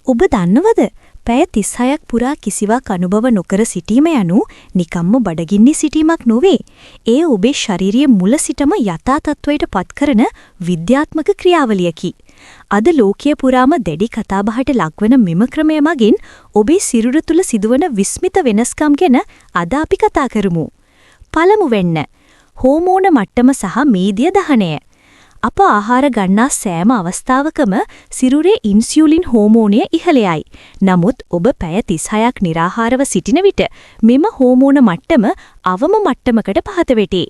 ඔබ දන්නවද, පැය 36ක් පුරා කිසිවක් අනුභව නොකර සිටීම යනු නිකම්ම බඩගින්නේ සිටීමක් නොවේ. එය ඔබේ ශරීරය මුල සිටම යථා තත්ත්වයට පත් කරන විද්‍යාත්මක ක්‍රියාවලියකි. අද ලෝකය පුරාම දැඩි කතාබහට ලක්වන මෙම ක්‍රමය මගින් ඔබේ සිරුර තුළ සිදුවන විස්මිත වෙනස්කම් ගැන අද අපි කතා කරමු. පළමුවෙන්න, හෝමෝන මට්ටම සහ මේදිය දහනය. අප ආහාර ගන්නා සෑම අවස්ථාවකම සිරුරේ ඉන්සියුලින් හෝමෝනය ඉහළ යයි. නමුත් ඔබ පැය 36ක් නිරාහාරව සිටින විට මෙම හෝමෝන මට්ටම අවම මට්ටමකට පහත වැටේ.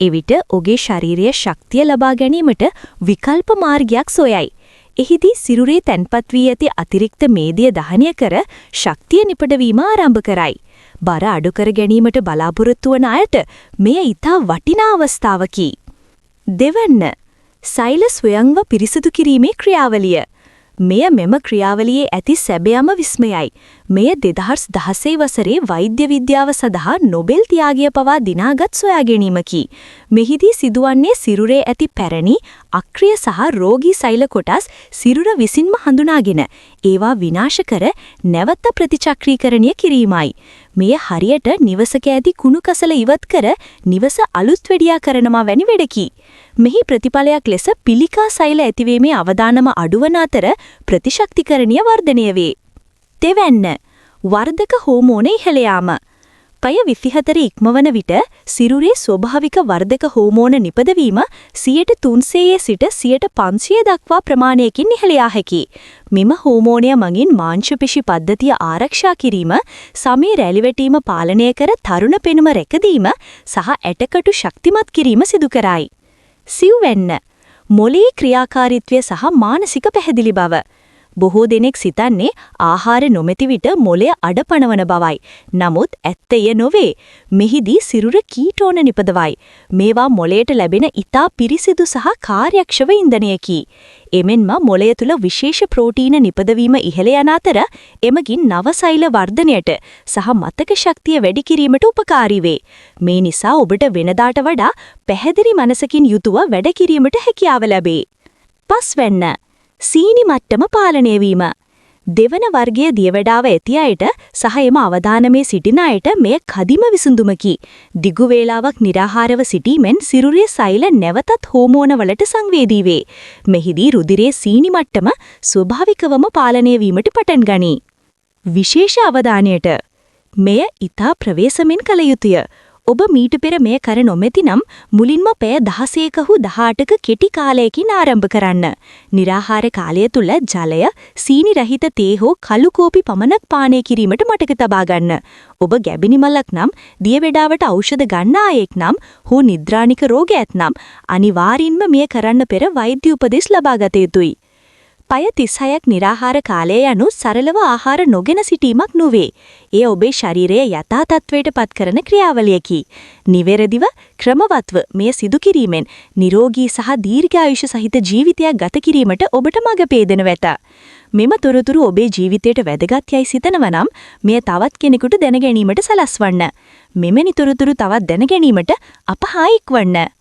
එවිට ඔබේ ශරීරය ශක්තිය ලබා ගැනීමට විකල්ප මාර්ගයක් සොයයි. එහිදී සිරුරේ තැන්පත් වී ඇති අතිරික්ත මේදිය දහනය කර ශක්තිය නිපදවීම ආරම්භ කරයි. බර අඩු කර ගැනීමට බලාපොරොත්තු වන අයට මෙය ඉතා වටිනා අවස්ථාවකි. දෙවන්න, සෛල ස්වයංව පිරිසිදු කිරීමේ ක්‍රියාවලිය. මෙය මෙම ක්‍රියාවලියේ ඇති සැබෑම විස්මයයි. මෙය 2016 වසරේ වෛද්‍ය විද්‍යාව සඳහා නොබෙල් ත්‍යාගය පවා දිනාගත් සොයා ගැනීමකි. මෙහිදී සිදුවන්නේ සිරුරේ ඇති පැරණි, අක්‍රිය සහ රෝගී සෛල කොටස් සිරුර විසින්ම හඳුනාගෙන ඒවා විනාශ කර නැවත ප්‍රතිචක්‍රීකරණය කිරීමයි. මෙය හරියට නිවසක ඇති කුණු කසල ඉවත් කර නිවස අලුත් වැඩියා කරනවා වැනි වැඩකි. මෙහි ප්‍රතිඵලයක් ලෙස පිළිකා සෛල ඇතිවීමේ අවදානම අඩුවන අතර ප්‍රතිශක්තිකරණය වර්ධනය වේ. තෙවැන්න, වර්ධක හෝමෝන ඉහළ යාම. පැය 24 ඉක්මවන විට සිරුරේ ස්වභාවික වර්ධක හෝමෝන නිපදවීම 300% සිට 500% දක්වා ප්‍රමාණයකින් ඉහළ යා හැකියි. මෙම හෝමෝනය මගින් මාංශපේශි පද්ධතිය ආරක්ෂා කිරීම, සමේ රැලි වැටීම පාලනය කර තරුණ පෙනුම රැකදීම සහ ඇටකටු ශක්තිමත් කිරීම සිදු කරයි. සිව්වැන්න, මොලේ ක්‍රියාකාරීත්වය සහ මානසික පැහැදිලි බව. බොහෝ දෙනෙක් සිතන්නේ ආහාර නොමැති විට මොළය අඩපණවන බවයි. නමුත් ඇත්ත එය නොවේ. මෙහිදී සිරුර කීටෝන නිපදවයි. මේවා මොළයට ලැබෙන ඉතා පිරිසිදු සහ කාර්යක්ෂම ඉන්ධනයකි. එමෙන්ම මොළය තුළ විශේෂ ප්‍රෝටීන නිපදවීම ඉහළ යන අතර එමගින් නව සෛල වර්ධනයට සහ මතක ශක්තිය වැඩි කිරීමට උපකාරී වේ. මේ නිසා ඔබට වෙනදාට වඩා පැහැදිලි මනසකින් යුතුව වැඩ කිරීමට හැකියාව ලැබේ. පස්වැන්න, සීනි මට්ටම පාලනය වීම. දෙවන වර්ගයේ දියවැඩාව ඇති අයට සහ එම අවදානමේ සිටින අයට මෙය කදිම විසඳුමකි. දිගු වේලාවක් නිරාහාරව සිටීමෙන් සිරුරේ සෛල නැවතත් හෝමෝන වලට සංවේදී වේ. මෙහිදී රුධිරයේ සීනි මට්ටම ස්වභාවිකවම පාලනය වීමට පටන් ගනී. විශේෂ අවධානයට, මෙය ඉතා ප්‍රවේශමෙන් කළ යුතුය. ඔබ මීට පෙර මෙය කර නොමැති නම් මුලින්ම පැය 16ක හෝ 18ක කෙටි කාලයකින් ආරම්භ කරන්න. නිරාහාර කාලය තුල ජලය, සීනි රහිත තේ හෝ කළු කෝපි පමණක් පානය කිරීමට මතක තබා ගන්න. ඔබ ගැබිණි මලක් නම්, දියවැඩාවට ඖෂධ ගන්නා අයෙක් නම් හෝ නිද්‍රානික රෝග ඇත්නම් අනිවාර්යින්ම මෙය කරන්න පෙර වෛද්‍ය උපදෙස් ලබා ගත යුතුයි. පැය 36ක් නිරාහාර කාලය යනු සරලව ආහාර නොගෙන සිටීමක් නොවේ. එය ඔබේ ශරීරය යථා තත්ත්වයට පත් කරන ක්‍රියාවලියකි. නිවැරදිව, ක්‍රමවත්ව මෙය සිදු කිරීමෙන් නිරෝගී සහ දීර්ඝායුෂ සහිත ජීවිතයක් ගත කිරීමට ඔබට මඟ පේදෙනු ඇත. මෙම තොරතුරු ඔබේ ජීවිතයට වැදගත් යයි සිතනවා නම් මෙය තවත් කෙනෙකුට දැන ගැනීමට සලස්වන්න. මෙවැනි තොරතුරු තවත් දැන ගැනීමට අප හා එක්වන්න.